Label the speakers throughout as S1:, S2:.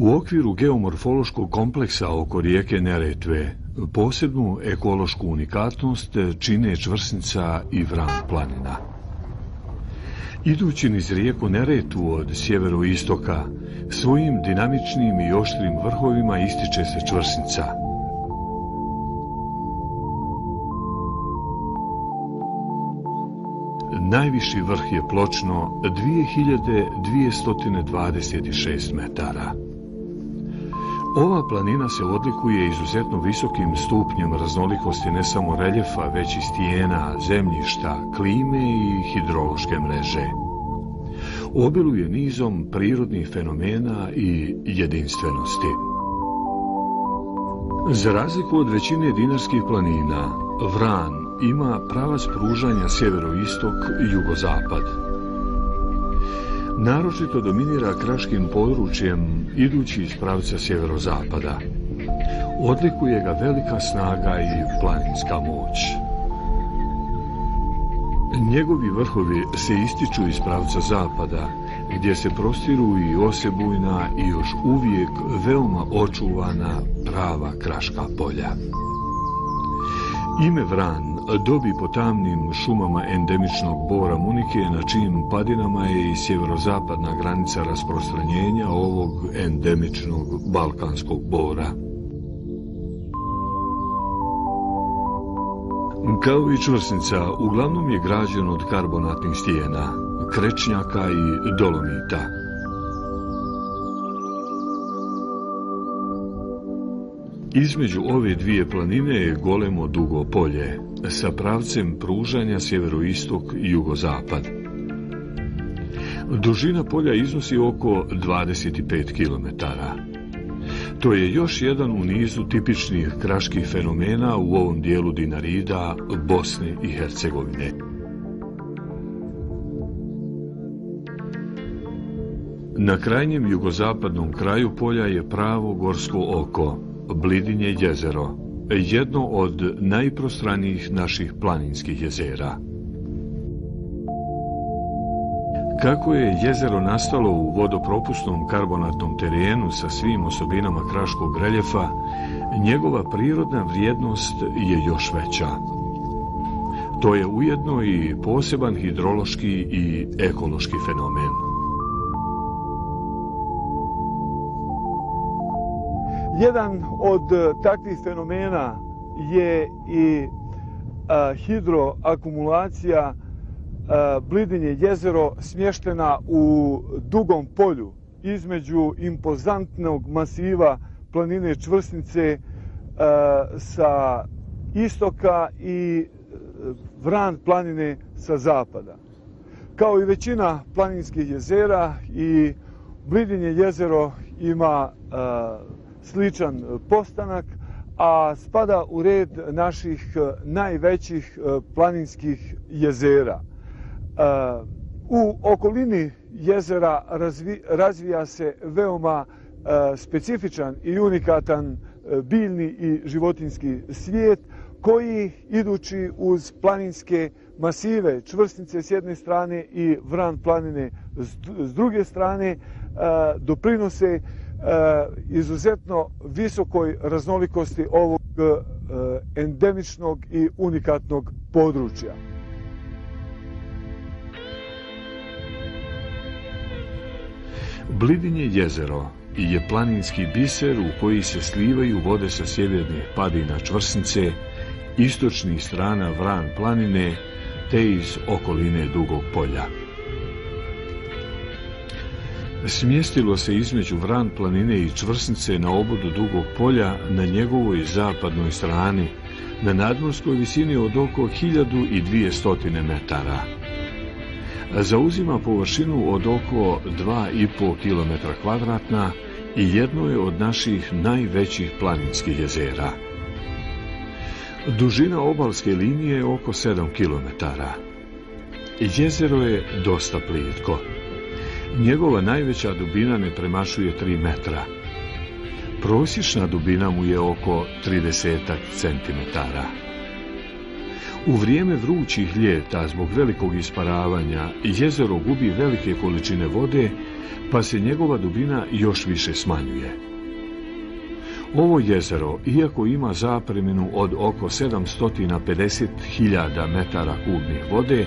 S1: U okviru geomorfološkog kompleksa oko rijeke Neretve posebnu ekološku unikatnost čine čvrsnica i Vran planina. Idući niz rijeku Neretvu od sjeveroistoka, svojim dinamičnim i oštrim vrhovima ističe se čvrsnica. Najviši vrh je pločno 2226 metara. Ova planina se odlikuje izuzetno visokim stupnjem raznolikosti ne samo reljefa, već i stijena, zemljišta, klime i hidrološke mreže. Obiluje nizom prirodnih fenomena i jedinstvenosti. Za razliku od većine dinarskih planina, Vran ima pravac pružanja sjeveroistok i jugozapad. Naročito dominira kraškim područjem idući iz pravca sjeverozapada. Odlikuje ga velika snaga i planinska moć. Njegovi vrhovi se ističu iz pravca zapada, gdje se prostiru i osebujna i još uvijek veoma očuvana prava kraška polja. Ime Vran dobi po tamnim šumama endemičnog bora munike, na čijim padinama je i sjeverozapadna granica rasprostranjenja ovog endemičnog balkanskog bora. Kao i čvrsnica, uglavnom je građen od karbonatnih stijena, krečnjaka i dolomita. Između ove dvije planine je golemo dugo polje, sa pravcem pružanja sjeveroistok i jugozapad. Dužina polja iznosi oko 25 km. To je još jedan u nizu tipičnih kraških fenomena u ovom dijelu Dinarida, Bosne i Hercegovine. Na krajnjem jugozapadnom kraju polja je pravo gorsko oko, Blidinje jezero, jedno od najprostranijih naših planinskih jezera. Kako je jezero nastalo u vodopropusnom karbonatnom terenu sa svim osobinama kraškog reljefa, njegova prirodna vrijednost je još veća. To je ujedno i poseban hidrološki i ekološki fenomen.
S2: Jedan od takvih fenomena je i hidroakumulacija Blidinje jezero, smještena u Dugom polju između impozantnog masiva planine Čvrsnice sa istoka i Vran planine sa zapada. Kao i većina planinskih jezera, i Blidinje jezero ima sličan postanak, a spada u red naših najvećih planinskih jezera. U okolini jezera razvija se veoma specifičan i unikatan biljni i životinjski svijet, koji, idući uz planinske masive Čvrsnice s jedne strane i Vran planine s druge strane, doprinose izuzetno visokoj raznolikosti ovog endemičnog i unikatnog područja.
S1: Blidinje jezero je planinski biser u koji se slivaju vode sa sjevernih padina Čvrsnice, istočnih strana Vran planine te iz okoline Dugog polja. Smjestilo se između Vran planine i Čvrsnice na obodu Dugog polja na njegovoj zapadnoj strani, na nadmorskoj visini od oko 1200 metara. Zauzima površinu od oko 2,5 km2 i jedno je od naših najvećih planinskih jezera. Dužina obalske linije je oko 7 km. Jezero je dosta plitko. Njegova najveća dubina ne premašuje 3 metra. Prosječna dubina mu je oko 30 centimetara. U vrijeme vrućih ljeta, zbog velikog isparavanja, jezero gubi velike količine vode, pa se njegova dubina još više smanjuje. Ovo jezero, iako ima zapreminu od oko 750.000 metara kubnih vode,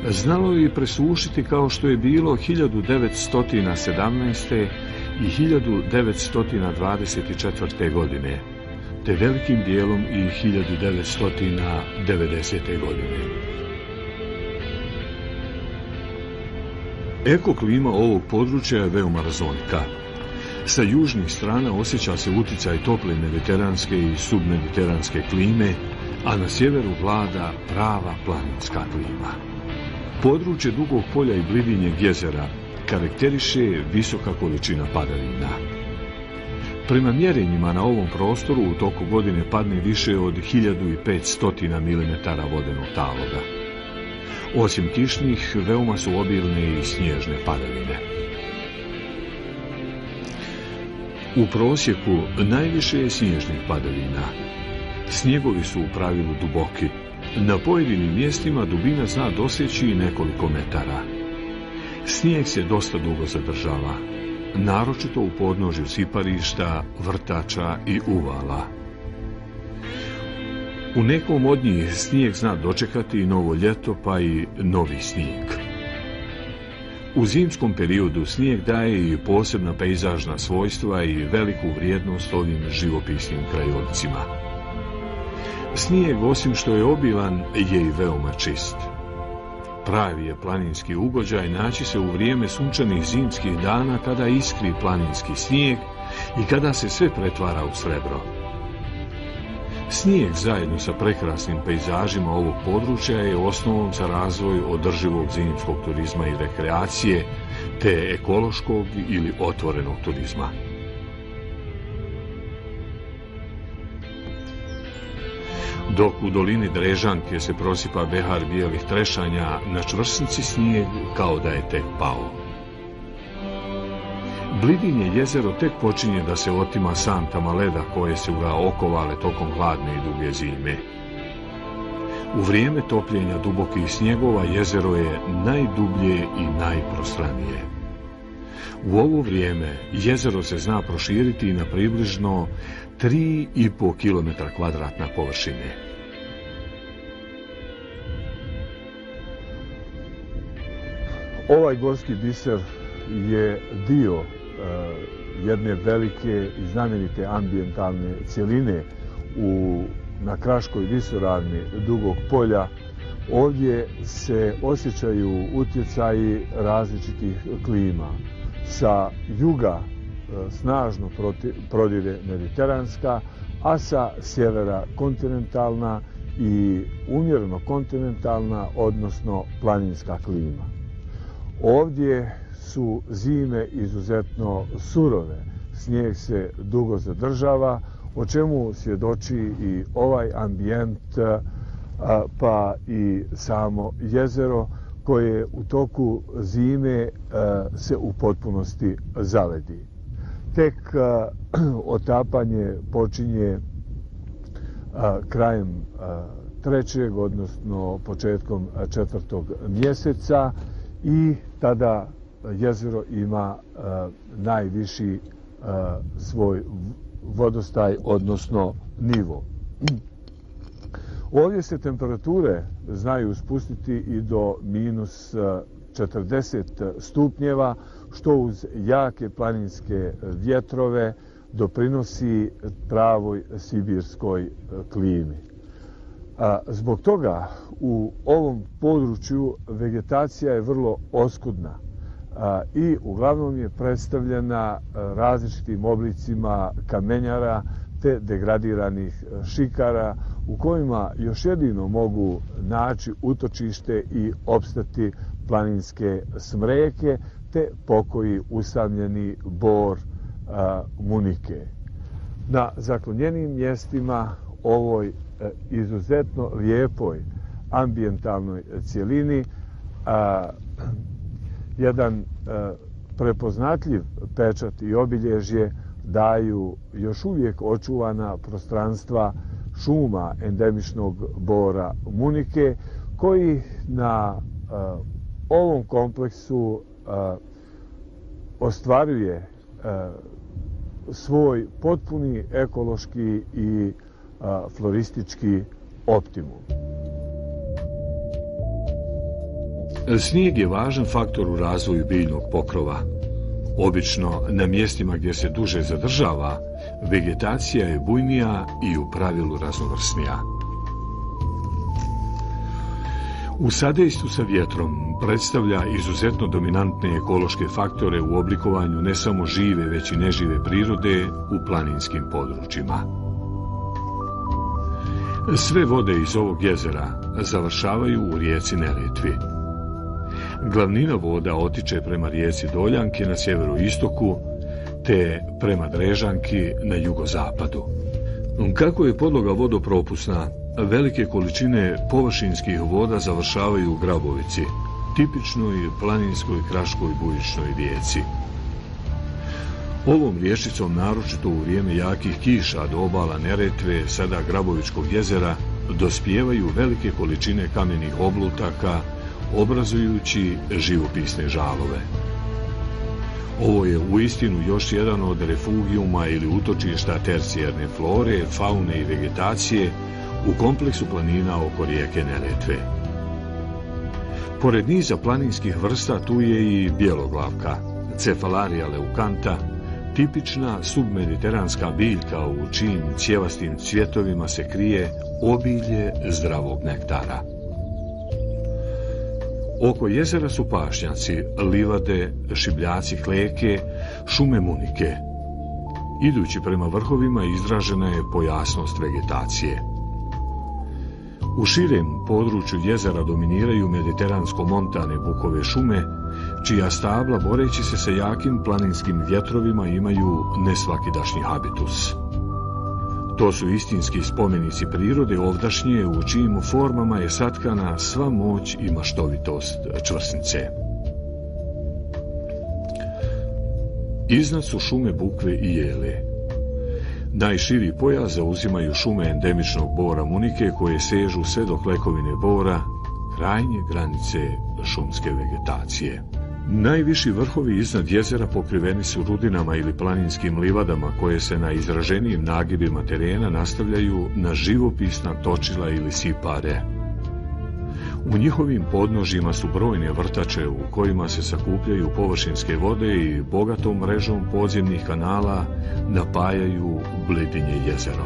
S1: znalo je i presušiti kao što je bilo 1917. i 1924. godine, te velikim dijelom i 1990. godine. Ekoklima ovog područja je veoma raznolika. Sa južnih strana osjeća se utjecaj tople mediteranske i submediteranske klime, a na sjeveru vlada prava planinska klima. Područje Dugog polja i Blidinjeg jezera karakteriše visoka količina padavina. Prema mjerenjima na ovom prostoru u toku godine padne više od 1500 mm vodenog taloga. Osim kišnih, veoma su obilne i snježne padavine. U prosjeku najviše je snježnih padavina. Snjegovi su u pravilu duboki. Na pojedinim mjestima dubina zna doseći nekoliko metara. Snijeg se dosta dugo zadržava, naročito u podnožju siparišta, vrtača i uvala. U nekom od njih snijeg zna dočekati i novo ljeto, pa i novi snijeg. U zimskom periodu snijeg daje i posebna pejzažna svojstva i veliku vrijednost ovim živopisnim krajolicima. Snijeg, osim što je obilan, je i veoma čist. Pravi je planinski ugođaj naći se u vrijeme sunčanih zimskih dana kada iskri planinski snijeg i kada se sve pretvara u srebro. Snijeg zajedno sa prekrasnim pejzažima ovog područja je osnovom za razvoj održivog zimskog turizma i rekreacije, te ekološkog ili otvorenog turizma. Dok u dolini Drežanke se prosipa behar bijelih trešanja, na čvrsnici snijeg kao da je tek pao. Blidinje jezero tek počinje da se otima santama leda koje su ga okovale tokom hladne i duge zime. U vrijeme topljenja dubokih snjegova jezero je najdublje i najprostranije. U ovo vrijeme jezero se zna proširiti na približno 3,5 km kvadratna površine.
S2: Ovaj gorski biser je dio jedne velike i znamenite ambijentalne cjeline na Kraškoj visoravni Dugog polja. Ovdje se osjećaju utjecaji različitih klima. Sa juga snažno prodire mediteranska, a sa sjevera kontinentalna i umjereno kontinentalna, odnosno planinska klima. Ovdje su zime izuzetno surove, snijeg se dugo zadržava, o čemu svjedoči i ovaj ambijent, pa i samo jezero koje u toku zime se u potpunosti zaledi. Tek otapanje počinje krajem 3. odnosno početkom 4. mjeseca i tada jezero ima najviši svoj vodostaj, odnosno nivo. Ovdje se temperature znaju spustiti i do minus 40 stupnjeva, što uz jake planinske vjetrove doprinosi pravoj sibirskoj klimi. Zbog toga u ovom području vegetacija je vrlo oskudna i uglavnom je predstavljena različitim oblicima kamenjara te degradiranih šikara u kojima još jedino mogu naći utočište i opstati planinske smreke te pokoji usamljeni bor munike. Na zaklonjenim mjestima ovoj izuzetno lijepoj ambijentalnoj cjelini jedan prepoznatljiv pečat i obilježje daju još uvijek očuvana prostranstva šuma endemičnog bora munike, koji na ovom kompleksu ostvaruje svoj potpuni ekološki i floristički optimum.
S1: Snijeg je važan faktor u razvoju biljnog pokrova. Obično, na mjestima gdje se duže zadržava, vegetacija je bujnija i u pravilu raznovrsnija. U sadejstvu sa vjetrom predstavlja izuzetno dominantne ekološke faktore u oblikovanju ne samo žive, već i nežive prirode u planinskim područjima. Sve vode iz ovog jezera završavaju u rijeci Neretvi. Glavnina voda otiče prema rijeci Doljanki na sjeveroistoku, te prema Drežanki na jugozapadu. Kako je podloga vodopropusna, velike količine površinskih voda završavaju u Grabovici, tipičnoj planinskoj kraškoj bujičnoj rijeci. Ovom riječicom, naročito u vrijeme jakih kiša do obala Neretve, sada Grabovičkog jezera, dospijevaju velike količine kamenih oblutaka, obrazujući živopisne žalove. Ovo je uistinu još jedan od refugijuma ili utočišta tercijarne flore, faune i vegetacije u kompleksu planina oko rijeke Neretve. Pored niza planinskih vrsta tu je i bjeloglavka, Cephalaria leucantha, tipična submediteranska biljka u čijim cjevastim cvjetovima se krije obilje zdravog nektara. Oko jezera su pašnjaci, livade, šibljaci kleke, šume munike. Idući prema vrhovima izražena je pojasnost vegetacije. U širem području jezera dominiraju mediteransko-montane bukove šume, čija stabla, boreći se sa jakim planinskim vjetrovima, imaju nesvakidašnji habitus. To su istinski spomenici prirode ovdašnje, u čijim formama je satkana sva moć i maštovitost čvrsnice. Iznad su šume bukve i jele. Najširi pojas zauzimaju šume endemičnog bora munike, koje sežu sve do klekovine bora, krajnje granice šumske vegetacije. Najviši vrhovi iznad jezera pokriveni su rudinama ili planinskim livadama, koje se na izraženijim nagibima terena nastavljaju na živopisna točila ili sipare. U njihovim podnožjima su brojne vrtače u kojima se sakupljaju površinske vode i bogatom mrežom podzemnih kanala napajaju Blidinje jezero.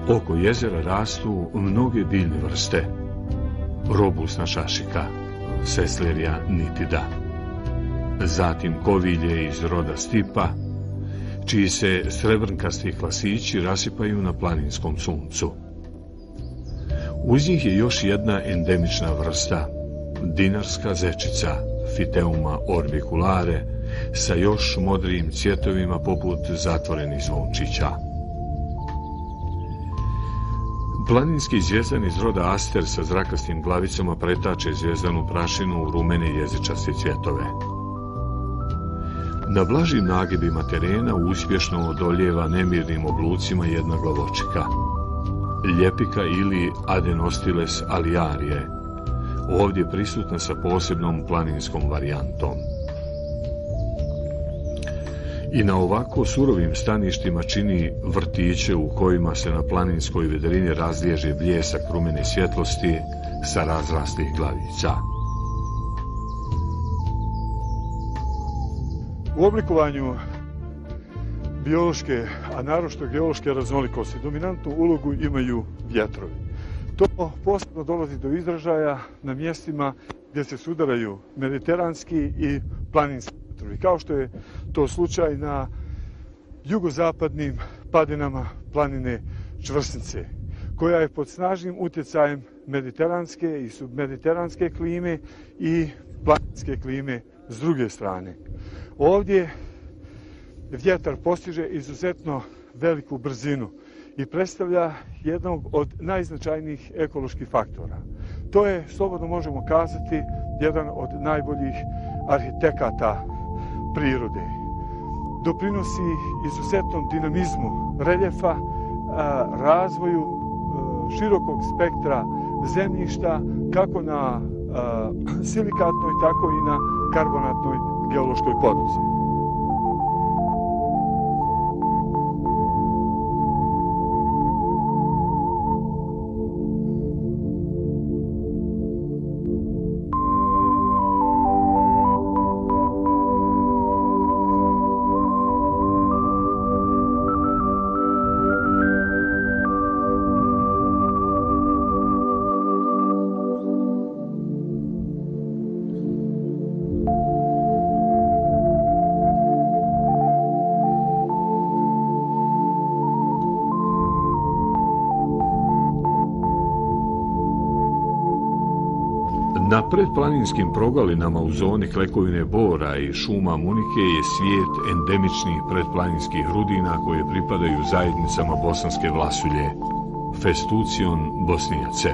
S1: Oko jezera rastu mnoge biljne vrste: robusna šašika, Seslerija nitida, zatim kovilje iz roda stipa, čiji se srebrnkasti klasići rasipaju na planinskom suncu. Uz njih je još jedna endemična vrsta, dinarska zečica, Phyteuma orbiculare, sa još modrijim cvjetovima poput zatvorenih zvončića. Planinski zvijezdan iz roda aster sa zrakastim glavicama pretače zvijezdanu prašinu u rumene jezičaste cvjetove. Na blažim nagibima terena uspješno odoljeva nemirnim oblucima jedna glavočika, ljepika ili Adenostiles aliarie, ovdje prisutna sa posebnom planinskom varijantom. I na ovako surovim staništima čini vrtiće u kojima se na planinskoj vedrini razliježe bljesak rumene svjetlosti sa razrastih glavica.
S2: U oblikovanju biološke, a naročito geološke raznolikosti, dominantnu ulogu imaju vjetrovi. To posebno dolazi do izražaja na mjestima gdje se sudaraju mediteranski i planinski vjetrovi, kao što je to slučaj na jugozapadnim padinama planine Čvrsnice, koja je pod snažnim utjecajem mediteranske i submediteranske klime i planinske klime s druge strane. Ovdje vjetar postiže izuzetno veliku brzinu i predstavlja jednog od najznačajnijih ekoloških faktora. To je, slobodno možemo kazati, jedan od najboljih arhitekata prirode. Doprinosi izuzetnom dinamizmu reljefa, razvoju širokog spektra zemljišta, kako na silikatnoj, tako i na karbonatnoj geološkoj podlozi.
S1: Na predplaninskim progalinama u zoni klekovine bora i šuma munike je svijet endemičnih predplaninskih rudina koje pripadaju zajednicama bosanske vlasulje, Festucion bosnijace.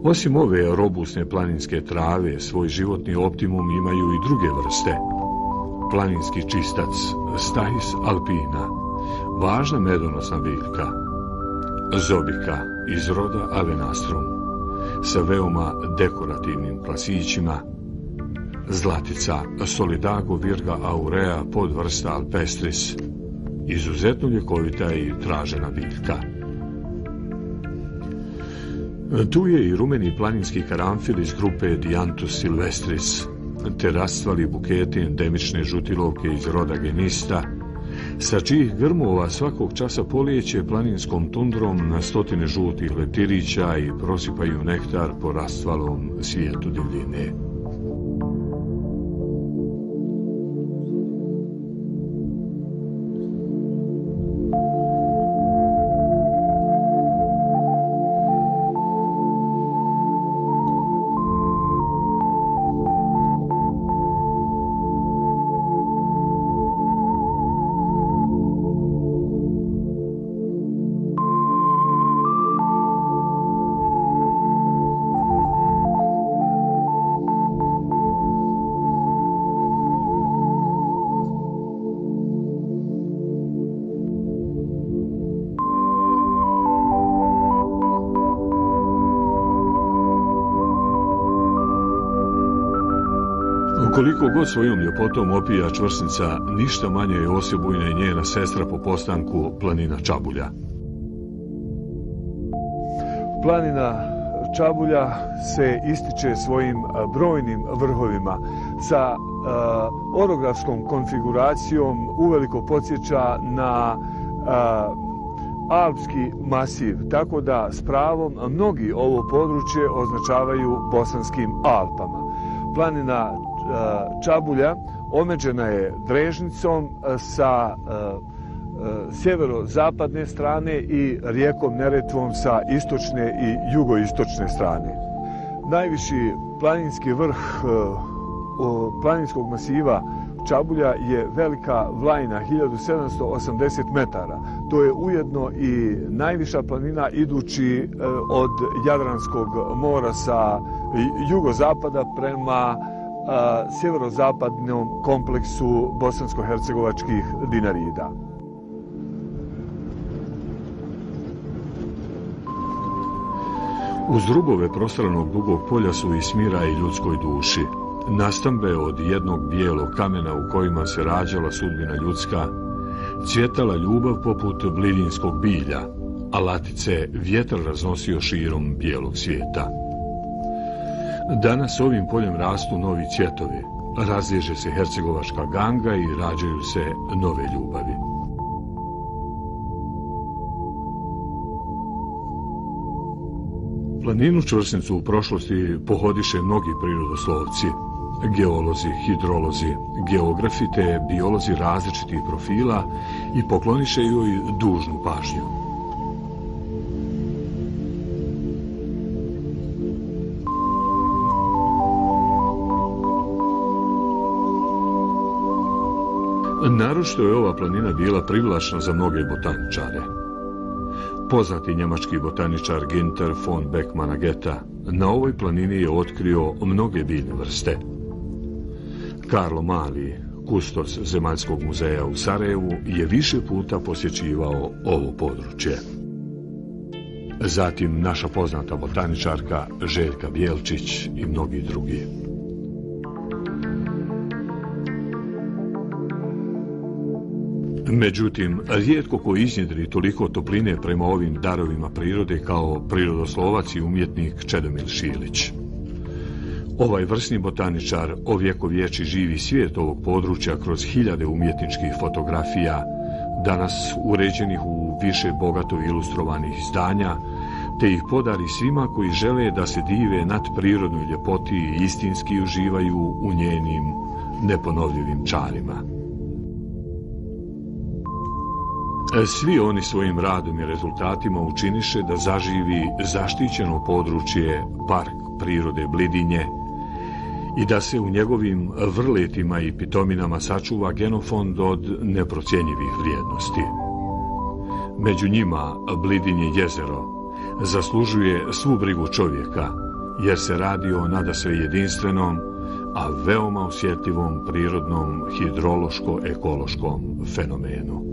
S1: Osim ove robusne planinske trave, svoj životni optimum imaju i druge vrste. Planinski čistac, Stahis alpina, važna medonosna biljka, zobika iz roda Avenastrum, sa veoma dekorativnim klasićima, zlatica Solidago virga aurea podvrsta alpestris, izuzetno ljekovita i tražena biljka. Tu je i rumeni planinski karanfil iz grupe Dianthus silvestris, te rastvali buketi endemične žutilovke iz roda genista, sa čijih grmova svakog časa polijeće planinskom tundrom na stotine žutih leptirića i prosipaju nektar po rastvalom svijetu divljine. Koliko god svojom ljepotom opija čvrsnica, ništa manje je osebujna i njena sestra po postanku planina Čabulja.
S2: Planina Čabulja se ističe svojim brojnim vrhovima. Sa orografskom konfiguracijom uveliko podsjeća na alpski masiv, tako da s pravom mnogi ovo područje označavaju Bosanskim Alpama. Planina Čabulja omeđena je Drežnicom sa sjeverozapadne strane i rijekom Neretvom sa istočne i jugoistočne strane. Najviši planinski vrh planinskog masiva Čabulja je Velika Vlajna, 1780 metara. To je ujedno i najviša planina idući od Jadranskog mora sa jugozapada prema sjeverozapadnom kompleksu bosansko-hercegovačkih Dinarida.
S1: Uz rubove prostranog dugog polja su i smiraj ljudskoj duši. Nastambe od jednog bijelog kamena u kojima se rađala sudbina ljudska, cvjetala ljubav poput blidinskog bilja, a latice vjetar raznosio širom bijelog svijeta. Danas ovim poljem rastu novi cvjetovi, razliježe se hercegovačka ganga i rađaju se nove ljubavi. Planinu Čvrsnicu u prošlosti pohodiše mnogi prirodoslovci, geolozi, hidrolozi, geografi te biolozi različitih profila i pokloniše joj dužnu pažnju. Naročito je ova planina bila privlačna za mnoge botaničare. Poznati njemački botaničar Günther von Beckmann-Ageta na ovoj planini je otkrio mnoge biljne vrste. Karlo Mali kustos Zemaljskog muzeja u Sarajevu, je više puta posjećivao ovo područje. Zatim naša poznata botaničarka Željka Bjelčić i mnogi drugi. Međutim, rijetko ko iznjedri toliko topline prema ovim darovima prirode kao prirodoslovac i umjetnik Čedomir Šilić. Ovaj vrsni botaničar ovjekovječi živi svijet ovog područja kroz hiljade umjetničkih fotografija, danas uređenih u više bogato ilustrovanih izdanja, te ih podari svima koji žele da se dive nad prirodnoj ljepoti i istinski uživaju u njenim neponovljivim čarima. Svi oni svojim radom i rezultatima učiniše da zaživi zaštićeno područje Park prirode Blidinje i da se u njegovim vrletima i pitominama sačuva genofond od neprocjenjivih vrijednosti. Među njima Blidinje jezero zaslužuje svu brigu čovjeka, jer se radi o nadasve jedinstvenom, a veoma osjetljivom prirodnom hidrološko-ekološkom fenomenu.